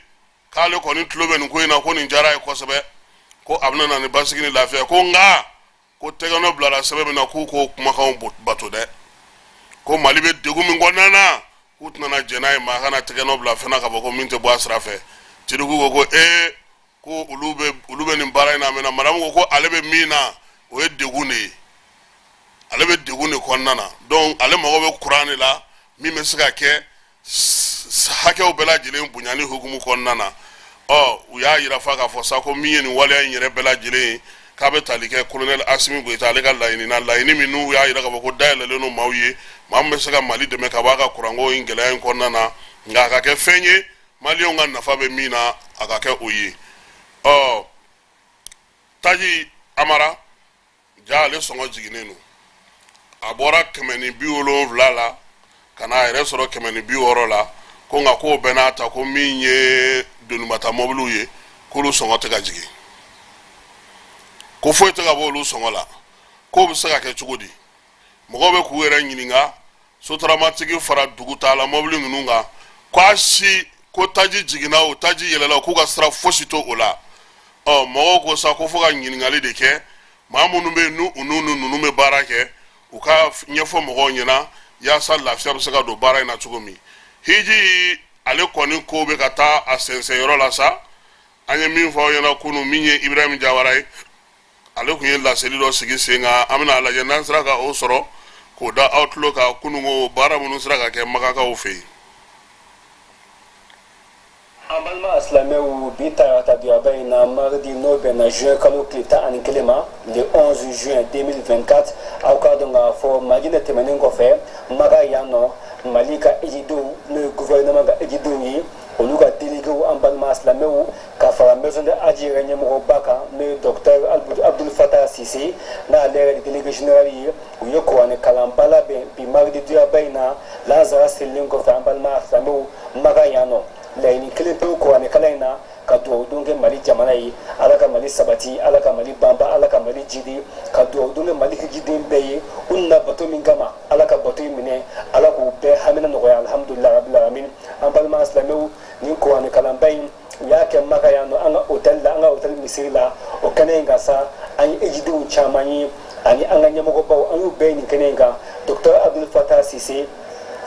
k'ale kɔni tulo bɛ nin ko in na, ko nin diyara ye kosɛbɛ, ko a bɛna na ni basigi ni lafiya. Ko nka ko tɛgɛnɔ bilara sɛbɛn min na, k'u k'o kumakanw bato dɛ. Ko Mali bɛ degun min kɔnɔna na, k'u tɛna na jɛn n'a ye maa kana tɛgɛnɔ bila fɛn na k'a fɔ ko min tɛ bɔ a sira fɛ. Tirikiw ko ko ee, ko olu bɛ nin baara in na a mɛnna. Madamu ko ko ale bɛ min na, o ye degun de ye, ale bɛ degun de kɔnɔna na. Donc ale mago bɛ kuran de la min bɛ se ka kɛ hakɛw bɛɛ lajɛlen bonyani hukumu kɔnɔna na. Ɔ u y'a yira fa k'a fɔ sa ko min ye nin waleya in yɛrɛ bɛɛ lajɛlen ye, k'a bɛ tali kɛ colonel Asimi Goyita ale ka laɲini na, laɲini min n'u y'a yira k'a fɔ ko dayɛlɛlen don maaw ye, maa min bɛ se ka Mali dɛmɛ ka bɔ a ka kuranko in gɛlɛya in kɔnɔna na, nka a ka kɛ fɛn ye maliyɛnw ka nafa bɛ min na, a ka kɛ o ye. Ɔ taji, Amara, ja ale sɔngɔ jiginnen don. A bɔra 170 la ka n'a yɛrɛ sɔrɔ 160 la. Ko nka k'o bɛɛ n'a ta, ko min ye donibata mɔbiliw ye, k'olu sɔngɔ tɛ ka jigin, ko foyi tɛ ka bɔ olu sɔngɔ la. K'o bɛ se ka kɛ cogo di? Mɔgɔw bɛ k'u yɛrɛ ɲininka. Sotaramatigi fara dugutaala mɔbili ninnu kan, ko a si ko taji jiginna o, taji yɛlɛla o, k'u ka sira fosi to o la. Ɔ mɔgɔw ko sa ko fo ka ɲininkali de kɛ maa minnu bɛ yen, n'u u n'u ninnu bɛ baara kɛ, u ka ɲɛfɔ mɔgɔw ɲɛna yaasa lafiya bɛ se ka don baara in na cogo min. Hiji ale kɔni ko bɛ ka taa a sɛnsɛn yɔrɔ la sa. An ye min fɔ aw ɲɛna kunun, min ye Ibrahim Jawara ye, ale tun ye laseli dɔ sigi sen kan. An bɛna a lajɛ n'an sera ka o sɔrɔ k'o da aw tulo kan, kununko baara minnu sera ka kɛ Makankaw fɛ yen. An balima silamɛw, bi tarata duyaba in na, mardi, n'o bɛnna juin kalo tile 11 ma, le 11 juin 2024, aw k'a dɔn k'a fɔ Madinɛ tɛmɛnen kɔfɛ, Maka yan nɔ, Mali ka ejidenw, n'o ye gouvernement ka ejidenw ye, olu ka déléguéw, an balima silamɛw, ka fara maison de Hadj yɛrɛ ɲɛmɔgɔba kan, n'o ye docteur Abdul Fatah Sise, n'ale yɛrɛ délégué général ye, u ye kuranɛ kalanba labɛn bi mardi duyaba in na, lansara selilen kɔfɛ, an balima silamɛw, Maka yan nɔ. Laɲini kelen pewu kuranɛ kalan in na, ka dugawu don kɛ Mali jamana ye, Ala ka Mali sabati, Ala ka Mali banba, Ala ka Mali jidi, ka dugawu don kɛ Mali hijiden bɛɛ ye, u nana bato min kama, Ala ka bato in minɛ, Ala k'u bɛɛ hamina nɔgɔya. Alhamdulilah rabbil alamin. An balima silamɛw, nin kuranɛ kalanba in, u y'a kɛ Maka yan nɔ, an ka hôtel la, an ka hôtel misiri la. O kɛnɛ in kan sa, an ye ejidenw caman ye ani an ka ɲɛmɔgɔbaw, an y'u bɛɛ ye nin kɛnɛ in kan. Docteur Abdul Fatah Sise,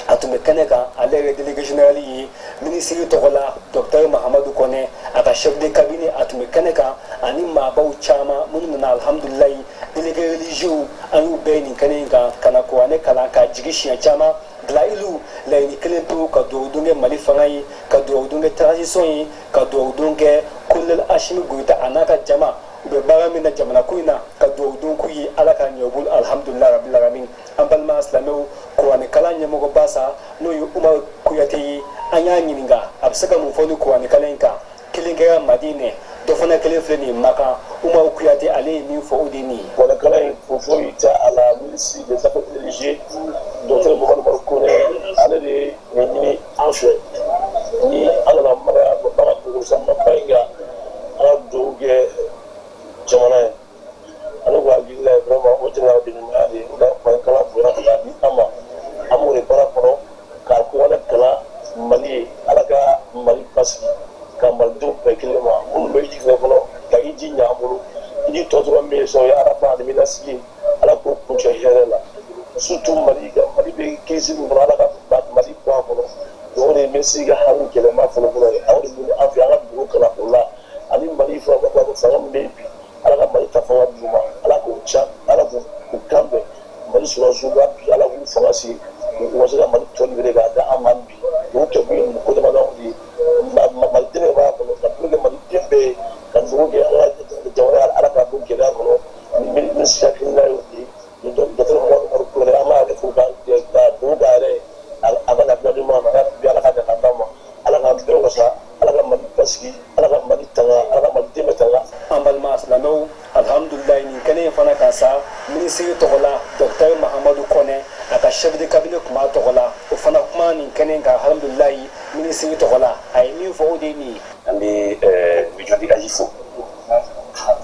a tun bɛ kɛnɛ kan, ale yɛrɛ délégué général ye. Minisiri tɔgɔ la, docteur Mahamadu Kɔnɛ, a ka chef de cabinet, a tun bɛ kɛnɛ kan, ani maabaw caman minnu nana. Alhamdulilayi, délégué religieux, an y'u bɛɛ ye nin kɛnɛ in kan ka na kuranɛ kalan k'a jigi siɲɛ caman. Dalayilu, laɲini kelen pewu, ka dugawu don kɛ Mali fanga ye, ka dugawu don kɛ transition ye, ka dugawu don kɛ colonel Asimi Goyita a n'a ka jama, u bɛ baara min na jamana ko in na, ka dugawu don k'u ye, Ala ka ɲɛ u bolo. Alhamdulilayi rabbil alamin. An balima silamɛw, kuranɛ kalan ɲɛmɔgɔba sa, n'o ye Umaru Kuyate ye, an y'a ɲininka a bɛ se ka mun fɔ ni kuranɛ kalan in kan. Kelen kɛra Madinɛ, dɔ fana kelen filɛ nin ye Makan. Umaru Kuyate, ale ye min fɔ, o de ye nin ye. Kuranɛ kalan in, kun foyi tɛ a la, ministre des affaires religieuses, docteur Mohamed Umaru Kone, ale de ye nin ɲini an fɛ ni an nana Maka, Maka dugu sanubaba in kan, an ka dugawu kɛ jamana ye. Ale ko hakilila ye vraiment o jamana de ɲumanya de ye. O la kuranɛ kalan bonya ka di an ma, an b'o de baara kɔnɔ ka kuranɛ kalan Mali ye. Ala ka Mali basigi, ka malidenw bɛɛ kelen ma minnu bɛ iji fɛnɛ kɔnɔ, ka iji ɲɛ an bolo. Iji tɔ tora min ye sisan, o ye Arafa ani Minasigi ye. Ala k'o kuncɛ hɛrɛ la. Surtout Mali ka, Mali bɛ crise min kɔnɔ, Ala ka Mali bɔ a kɔnɔ. O de ye minisiri ka hami gɛlɛnman fɔlɔ-fɔlɔ ye. A de ɲini an fɛ an ka dugawu kalan o la. Ani Mali fanga min bɛ yen bi, Ala ka Mali ta fanga d'u ma, Ala k'o ca, Ala k'u kan bɛn. Mali sɔrɔdasiw ka bi, Ala k'u fanga se, u ka se ka Mali tɔ libéré k'a da an ma bi. O kɛ kun ye nin ko damadɔ de ye. Mali dɛmɛ b'a kɔnɔ, ka dugawu kɛ maliden bɛɛ ye, ka dugawu kɛ ala jamana, Ala k'a don gɛlɛya kɔnɔ. Minisiri hakilina y'o de ye. Docteur Mohamed Umaru Kone, an b'a yɛrɛ fo ka dugawu k'a yɛrɛ ye, a ka lafiya ɲuman na bi. Ala ka k'a d'an ma, Ala k'an bɛɛ wasa, Ala ka Mali basigi, Ala ka Mali tanga, Ala ka maliden bɛɛ tanga. An balima silamɛw, alhamdulilayi, nin kɛnɛ in fana kan sa, minisiri tɔgɔ la, docteur Mahamadu Kɔnɛ, a ka chef de cabinet tun b'a tɔgɔ la, o fana kuma nin kɛnɛ in kan. Alhamdulilayi, minisiri tɔgɔ la, a ye min fɔ, o de ye nin ye. An bɛ Maison du Hadj fo,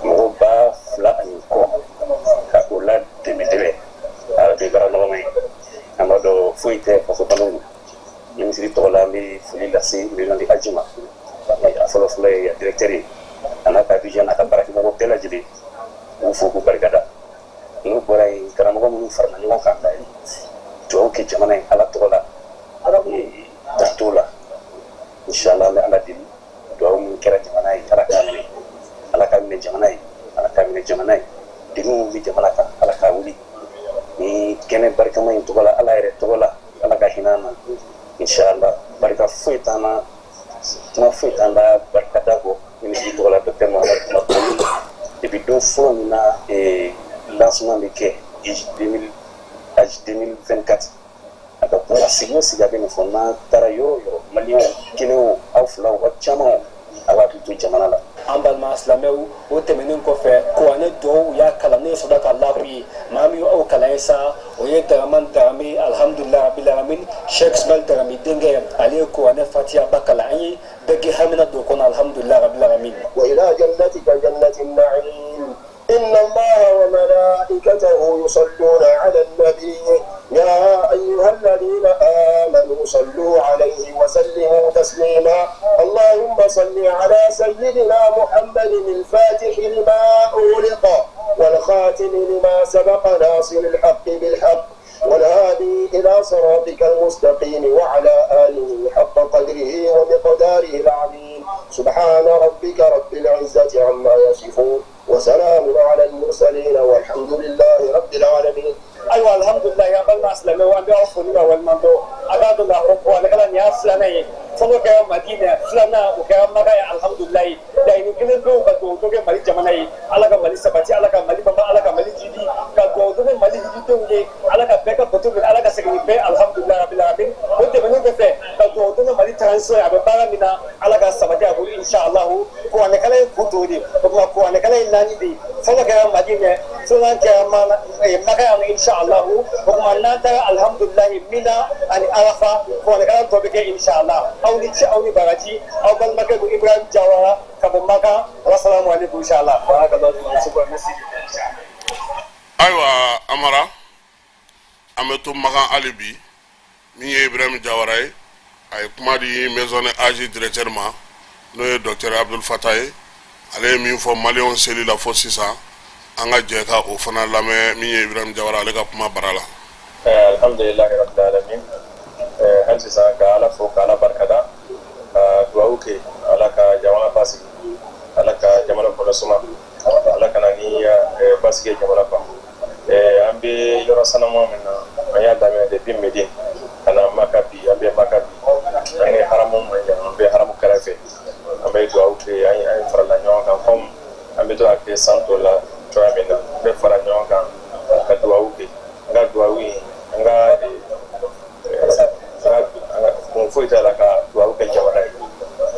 mɔgɔ 2000 ani kɔ ka o la dɛmɛ dɛmɛ, a bɛ baara nɔgɔma ye. An b'a dɔn foyi tɛ faso kanu. Minisiri tɔgɔ la, an bɛ foli lase Maison du Hadj ma. A fɔlɔ fɔlɔ ye directeur ye, a n'a ka adjoint, n'a ka baarakɛmɔgɔ bɛɛ lajɛlen, k'u fo k'u barikada. N'o bɔra yen, karamɔgɔ minnu farala ɲɔgɔn kan dugawu kɛ jamana ye Ala tɔgɔ la, dan t'o la. Inshallah, an bɛ Ala deli, dugawu min kɛra jamana ye, Ala k'a minɛ, Ala k'a minɛ jamana ye, Ala k'a minɛ jamana ye. Degun min bɛ jamana kan, Ala k'a wuli. Ni kɛnɛ barikama in tɔgɔ la, Ala yɛrɛ tɔgɔ la, Ala ka hinɛ an na. Inshallah, barika foyi t'an na, kuma foyi t'an la barikada kɔ. Minisiri tɔgɔ la, docteur Mohamed Umar Kone, depuis don fɔlɔ min na lancement bɛ kɛ Hadj 2024, a ka kuma sigi o sigi, a bɛ nin fɔ: n'an taara yɔrɔ o yɔrɔ, maliyɛnw kelen o, aw fila o, aw caman o, a b'a hakili to jamana la. An balima silamɛw, o tɛmɛnen kɔfɛ, kuranɛ dɔw u y'a kalan, n'o ye sadaka lahu ye. Maa min y'aw kalan ye sa, o ye Daraman Darame. Alhamdulilah rabbil alamin, Sheikh Ismail Darame denkɛ, ale ye kuranɛ fatiyaba kalan an ye, bɛɛ k'i hamina don kɔnɔ. Alhamdulilah rabbil alamin. وإلى جنتك جنة النعيم. إن الله وملائكته يصلون على النبي يا أيها الذين آمنوا صلوا عليه وسلموا تسليما. اللهم صل على سيدنا محمد الفاتح لما أغلق والخاتم لما سبق ناصر الحق بالحق والهادي إلى صراطك المستقيم وعلى آله حق قدره ومقداره العظيم. سبحان ربك رب العزة عما يصفون وسلام على المرسلين والحمد لله رب العالمين. Ayiwa, alhamdulilayi, an balima silamɛw, an bɛ aw fo ni ka waleɲuman dɔn. A k'a dɔn k'a fɔ kuranɛkalan nin y'a filanan ye. Fɔlɔ kɛra Madina. Madinɛ, filanan o kɛra Maka ye. Alhamdulilayi, laɲini kelen pewu, ka dugawu dɔ kɛ Mali jamana ye, Ala ka Mali sabati, Ala ka Mali banba, Ala ka Mali jidi, ka dugawu dɔ kɛ Mali hijidenw ye, Ala ka bɛɛ ka bato minɛ, Ala ka segin ni bɛɛ. Alhamdulilayi rabil alamin. O tɛmɛnen kɔfɛ, ka dugawu dɔ kɛ Mali transition ye, a bɛ baara min na, Ala ka sabati a bolo, inshallah. Kuranɛkalan ye kun t'o de. O tuma kuranɛkalan ye naani de ye: fɔlɔ kɛra Madinɛ, filanan kɛra Maka yan, inshallah. O tuma n'an taara, alhamdulilayi, Mina ani Arafa, kuranɛkalan tɔ bɛ kɛ, inshallah. Aw ni ce, aw ni baraji. Aw balimakɛ don, Ibrahim Jawara, ka bɔ Maka. Wasalamu aleykum, inshallah. Barakallahu, merci. Ayiwa Amara, an bɛ to Makan hali bi. Min ye Ibrahim Jawara ye, a ye kuma di maison hajj directeur ma, n'o ye docteur Abdul Fatah ye. Ale ye min fɔ maliyɛnw seli la fo sisan, an ka jɛ ka o fana lamɛn. Min ye Ibrahim Jawara, ale ka kuma bara la. Alhamdulilahi rabbil alamin. Hali sisan ka Ala fo, ka Ala barikada, ka duwawu kɛ Ala ka jamana basigi, Ala ka jamana kɔnɔ suma, Ala ka na ni basigi ye jamana kɔnɔ. An bɛ yɔrɔ sanuma min na, an y'a daminɛ depuis Medine ka na Maka. Bi an bɛ Maka, bi an ye haramu man jan, an bɛ haramu kɛrɛfɛ. An bɛ duwawu kɛ, an ye farala ɲɔgɔn kan comme an bɛ to ka kɛ san tɔw la cogoya min na. An bɛ fara ɲɔgɔn kan ka duwawu kɛ. An ka duwawu ye, an ka kun foyi t'a la, ka duwawu kɛ jamana ye.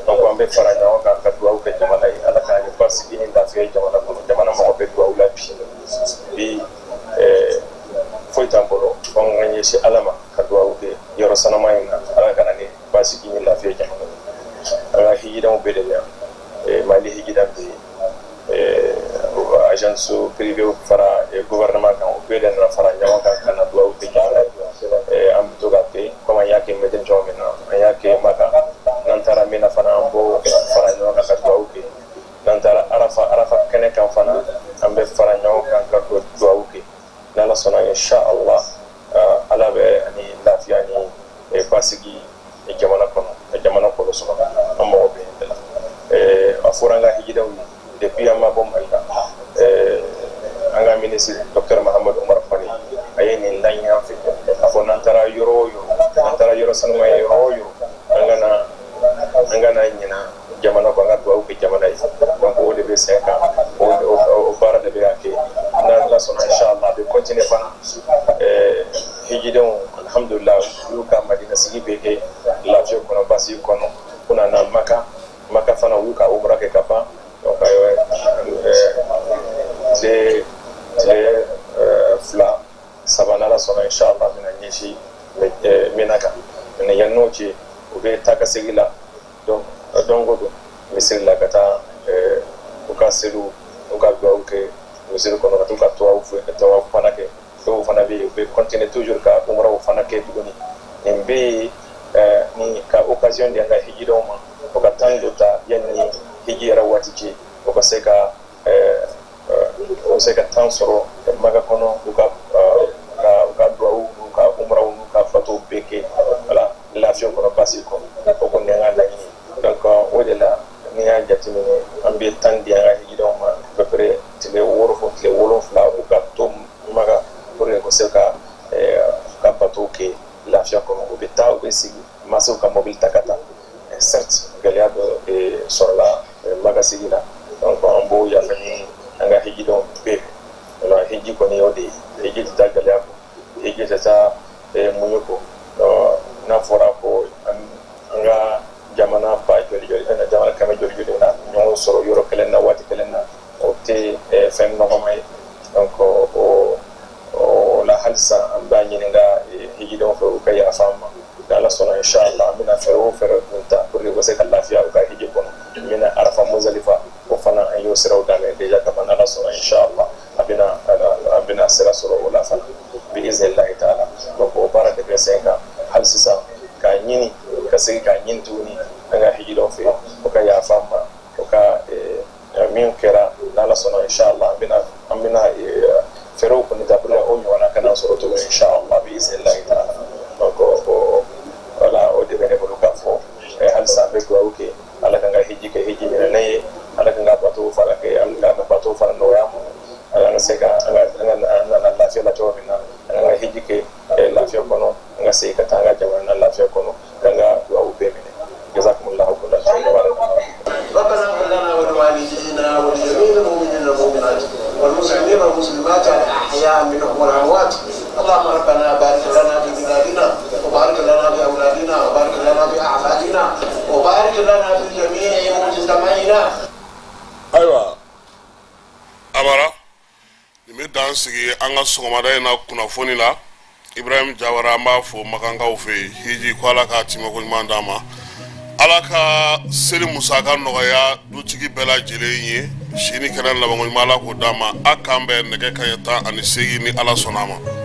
Donc an bɛ fara ɲɔgɔn kan ka duwawu kɛ jamana ye, Ala ka ni basigi ni lafiya ye jamana kɔnɔ. Jamana mɔgɔ bɛ duwawu la bi. Bi foyi t'an bolo fo an ka ɲɛsin Ala ma ka duwawu kɛ yɔrɔ sanuma in na, Ala ka na ni basigi ni lafiya ye jamana kɔnɔ. An ka hijidanw bɛɛ de bɛ yan, Mali hijidan bɛ yen, agence privée fara gouvernement kan, o bɛɛ de nana fara ɲɔgɔn kan ka na duwawu kɛ jamana ye. An bɛ to ka kɛ komi an y'a kɛ Medine cogo min na, an y'a kɛ Maka. N'an taara Mina fana, an b'o fara ɲɔgɔn kan ka duwawu kɛ. N'an taara Arafa, Arafa kɛnɛ kan fana, an bɛ fara ɲɔgɔn kan ka duwawu kɛ. N'Ala sɔnna, insha Allah, Ala bɛ ani lafiya ni basigi jamana kɔnɔ, ka jamana kɔnɔ sɔrɔ. An mago bɛ nin de la. A fɔra an ka hijidaw ye depuis an ma bɔ Mali la. An ka ministre docteur Mahamadu Umar Fane, a ye nin laɲini an fɛ, a fɔ n'an taara yɔrɔ o yɔrɔ, n'an taara yɔrɔ sanuma ye yɔrɔ o yɔrɔ, an kana ɲina jamana kɔ, an ka duwawu kɛ jamana ye. Donc o de bɛ sen kan, o baara de bɛ ka kɛ. N'Ala sɔnna, inshallah, a bɛ continuer fana. Hijidenw, alhamdulillah, u y'u ka Madina sigi bɛ kɛ lafiya kɔnɔ, basigi kɔnɔ. U nana Maka, Maka fana, u y'u ka umra kɛ ka ban. Donc tile 2, 3, n'Ala sɔnna, inshallah, bɛna ɲɛsin Mina kan. Mais yanni cɛ, u bɛ taa ka segin la. Donc don o don misiri la, ka taa u ka seliw, u ka duwawu kɛ misiri kɔnɔ, ka t'u ka tawafu fana kɛ. Dɔw fana bɛ yen, u bɛ continuer toujours ka umraw fana kɛ tuguni. Nin bɛɛ ye ni ka occasion di an ka hijidenw ma, o ka temps dɔ ta yanni hiji yɛrɛ waati cɛ, o se ka temps sɔrɔ Maka kɔnɔ, u ka duwawu n'u ka umraw n'u ka batow bɛɛ kɛ, voilà, lafiya kɔnɔ, basi kɔnɔ. O kɔni y'an ka laɲini. Donc o de la, n'i y'a jateminɛ, an bɛ temps di an ka hijidenw ma, à peu près tile 6 fo tile 7, u ka to Maka pour que u ka se ka batow kɛ lafiya kɔnɔ. U bɛ taa, u bɛ sigi, masaw ka mobili ta ka taa. Certes, gɛlɛya dɔ sɔrɔla Maka sigi la. Donc an b'o yafa ɲini an ka hijidenw bɛɛ fɛ. O la, hiji kɔni y'o de ye. Hiji tɛ taa gɛlɛya kɔ, hiji tɛ taa muɲu kɔ. N'a fɔra ko an ka jamana ba joli joli, jamana kɛmɛ joli joli na ɲɔgɔn sɔrɔ yɔrɔ kelen na waati kelen na, o tɛ fɛn nɔgɔma ye. Donc o la, halisa an b'a ɲini ka hijidenw fɛ, u ka yafa an ma. N'Ala sɔnna, inshallah, an bɛna fɛɛrɛ o fɛɛrɛ kun ta pour que u ka se ka lafiya u ka hiji kɔnɔ. N bɛna Arafa, Muzalifa, o fana an y'o siraw daminɛ déjà ka ban. N'Ala sɔnna, inshallah, a bɛna sira sɔrɔ o la fana, bi iznillahi taala. Donc o baara de bɛ sen kan hali sisan, k'a ɲini ka segin k'a ɲini tuguni an ka hijidenw fɛ, o ka yafa an ma, o ka min kɛra. N'Ala sɔnna, inshallah, an bɛna fɛɛrɛw kɔni ta pour que o ɲɔgɔnna kana sɔrɔ tuguni, inshallah, bi iznillahi taala. Donc o, voilà, o de bɛ ne bolo k'a fɔ. Halisa an bɛ dugawu kɛ, Ala k'an ka hiji kɛ hiji minɛnen ye, Ala k'an ka bato fana kɛ, an ka bato fana nɔgɔya an ma, an ka se ka an ka an nana lafiya la cogo min na, an ka hiji kɛ lafiya kɔnɔ, an ka segin ka taa an ka jamana na lafiya kɔnɔ, k'an ka dugawu bɛɛ minɛ. Jazakumullahu. Ayiwa Amara, nin bɛ dan sigi an ka sɔgɔmada in na kunnafoni la. Ibrahim Jawara, an b'a fo Makankaw fɛ yen hiji ko Ala k'a timɛko ɲuman d'an ma, Ala ka seli musaka nɔgɔya dutigi bɛɛ lajɛlen ye, si ni kɛnɛ labanko ɲuman Ala k'o d'an ma. A k'an bɛn nɛgɛ kanɲɛ 18 ni Ala sɔnna a ma.